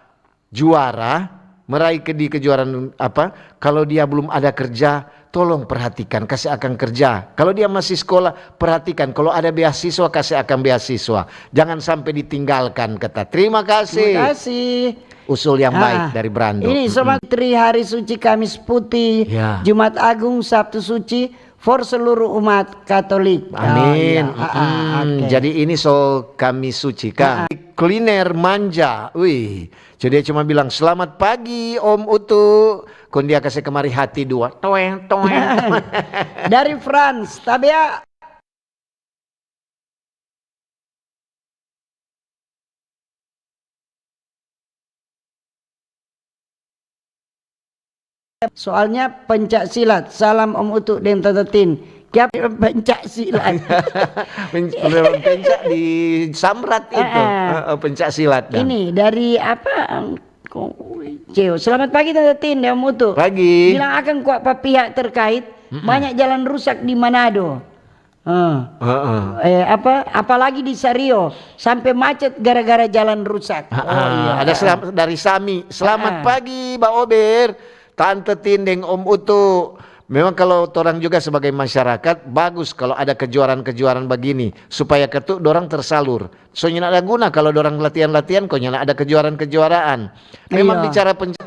juara, meraih ke di kejuaraan apa, kalau dia belum ada kerja, tolong perhatikan, kasih akang kerja. Kalau dia masih sekolah, perhatikan. Kalau ada beasiswa, kasih akang beasiswa. Jangan sampai ditinggalkan, kata. Terima kasih. Terima kasih. Usul yang baik dari Brando. Ini Sobat Tri, hari suci, Kamis Putih, Jumat Agung, Sabtu Suci, for seluruh umat Katolik. Amin. Jadi ini so Kamis Suci, Kang. Kuliner manja. Wih, jadi dia cuma bilang, "Selamat pagi, Om Utu." Kong dia kase kemari hati dua. Toeng, toeng, toeng. Dari France, tabea. Soalnya pencak silat. Salam Om Utu deng Tante Tin. Kiapa pencak silat? Pen-, pencak di samrat itu. Heeh, pencak silat dang. Ini dari apa? Ceo. Selamat pagi Tante Tin deng Om Utu. Pagi. Bilang akang kwa pa pihak terkait, banyak jalan rusak di Manado. Heeh. Eh, apa, apalagi di Sario, sampe macet gara-gara jalan rusak. Oh, iya. Ada selam-, dari Sami. "Selamat pagi, Ba Ober, Tante Tin deng Om Utu. Memang kalau torang juga sebagai masyarakat, bagus kalau ada kejuaraan-kejuaraan bagini, supaya ketu dorang tersalur." So nyanda ada guna kalau dorang latihan-latihan, kong nyanda ada kejuaraan-kejuaraan. Memang bicara pen-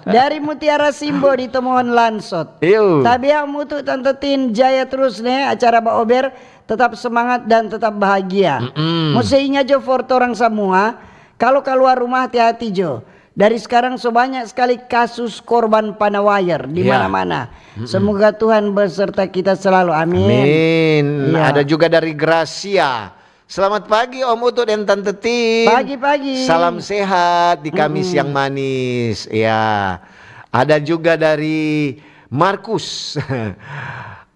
Dari Mutiara Simbo di Tomohon Lansot. Iyo. Tabea Om Utu, Tante Tin, jaya terus ne acara Ba Ober, tetap semangat dan tetap bahagia. Mo se inga jo for torang samua, kalo kaluar rumah hati-hati jo. Dari skarang so banya skali kasus korban panawayer di mana-mana. Semoga Tuhan beserta kita selalu. Amin. Amin. Iya. Ada juga dari Gracia. Selamat pagi Om Utu dan Tante Tin. Pagi-pagi. Salam sehat di Kamis yang manis. Ya. Ada juga dari Markus.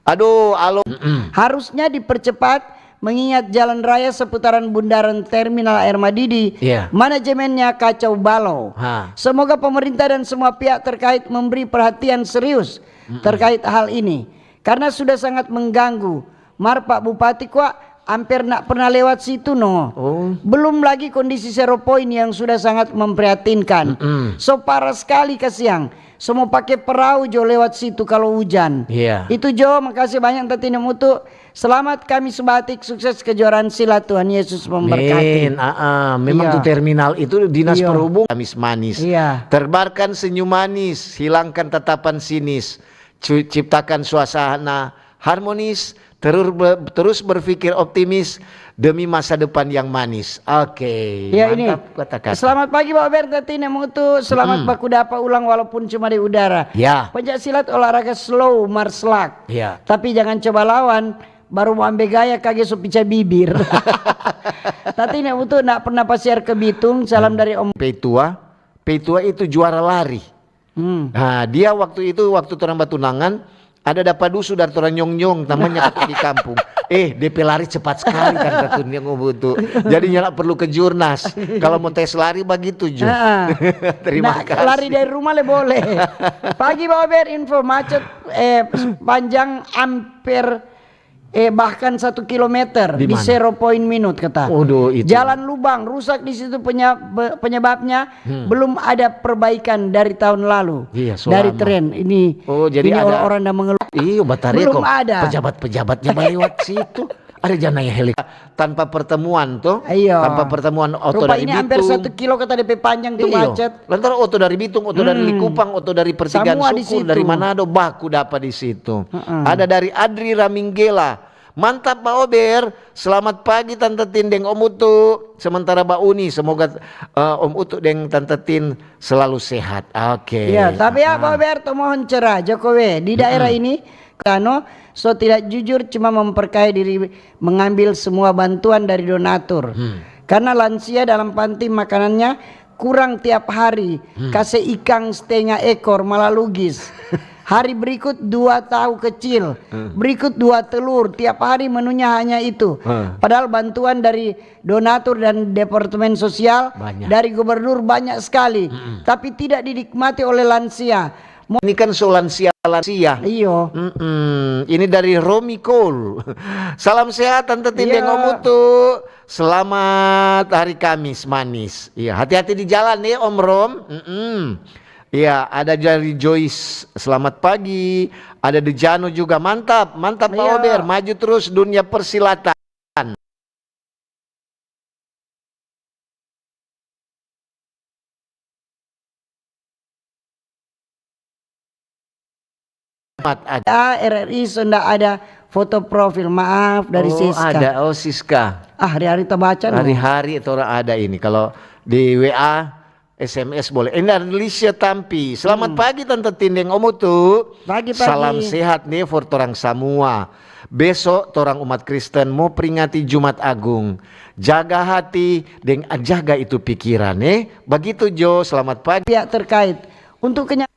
Aduh, alo. Harusnya dipercepat mengingat jalan raya seputaran bundaran Terminal Air Madidi, manajemennya kacau balau. Semoga pemerintah dan semua pihak terkait memberi perhatian serius terkait hal ini, karena sudah sangat mengganggu. Mar Pak Bupati kwa amper ndak pernah lewat situ no. Oh. Belum lagi kondisi Zero Point yang sudah sangat memprihatinkan. So parah skali kasiang. So mo pake perau jo lewat situ kalo ujan. Iya. Itu jo, makase banya Tante Tin deng Om Utu. Selamat Kamis Batik, sukses kejuaraan silat, Tuhan Yesus memberkati. Amin. Memang tu terminal itu dinas perhubungan. Kamis manis. Iya. Tebarkan senyum manis, hilangkan tatapan sinis. Cu-, ciptakan suasana harmonis, terur-, be-, terus berpikir optimis demi masa depan yang manis. Oke, ya, ini. Mantap kata-kata. Selamat pagi, Ba Ober, Tante Tin deng Om Utu. Selamat baku dapa ulang walaupun cuma di udara. Ya. Pencak silat olahraga slow, mar slak. Ya. Tapi jangan coba lawan, baru mo ambe gaya kage so pica bibir. Tante Tin deng Om Utu ndak pernah pasiar ke Bitung. Salam dari Om. Petua, Petua itu juara lari. Nah, dia waktu itu, waktu torang batunangan, ada dapa dusu dari torang nyong-nyong, namanya kata di kampung. Eh, depe lari cepat skali kan, kata nyong Om Utu. Jadi nyanda perlu ke jurnas. Kalo mo tes lari bagitu jo. Terima kasih. Lari dari rumah le boleh. Pagi Ba Ober, info macet, eh, panjang amper eh, bahkan satu kilometer di Zero Point Minute, kata. Waduh, itu. Jalan lubang, rusak di situ penya-, be-, penyebabnya belum ada perbaikan dari tahun lalu. Iya, dari tren. Ini, oh, jadi ini ada orang-orang yang mengeluh. Iyo, batari. Belum ada. Pejabat-pejabatnya lewat situ. Ada jana yang heli tanpa pertemuan tuh. Iya. Tanpa pertemuan oto. Rupa dari ini hampir Bitung. Satu kilo kata depe panjang tuh macet. Lantaran oto dari Bitung, oto dari Likupang, oto dari Pertigaan Syukur, dari Manado, baku dapa di situ. Ada dari Adri Raminggela, Mantap, Ba Ober. Selamat pagi, Tante Tin deng Om Utu. Sementara Ba Uni, semoga, eh, Om Utu deng Tante Tin selalu sehat. Oke. Iya, tapi ya, Ba Ober, to mohon cerah, Jokowi. Di daerah ini, Kano, so tidak jujur, cuma memperkaya diri, mengambil semua bantuan dari donatur. Karena lansia dalam panti makanannya kurang tiap hari, kase ikang setengah ekor, malalugis. Hari berikut dua tahu kecil, berikut dua telur, tiap hari menunya hanya itu. Padahal bantuan dari donatur dan departemen sosial, Banyak. dari gubernur banyak sekali, tapi tidak dinikmati oleh lansia. Mo- Ini kan so lansia-lansia. Iyo. Mm-mm. Ini dari Romi Cole. Salam sehat, Tante Tin deng Iya. Om Utu. Selamat hari Kamis manis. Iya, hati-hati di jalan ya, Om Rom. Mm-mm. Iya, ada dari Joyce, selamat pagi. Ada Dejano juga, mantap, mantap, Pak Iya. Ober, maju terus dunia persilatan. Amat aja. Ah, R R I so nda ada foto profil, maaf, dari Oh, Siska. Ada, oh, Siska. Ah, hari-hari ta baca no. Hari-hari itu orang ada ini. Kalau di W A, S M S boleh. Ini dari Lisha Tampi. Selamat pagi, Tante Tin deng Om Utu. Pagi, pagi. Salam sehat nih for torang samua. Besok torang umat Kristen mo peringati Jumat Agung. Jaga hati deng jaga itu pikiran, eh. Bagitu jo, selamat pagi. Pihak terkait untuk kenya-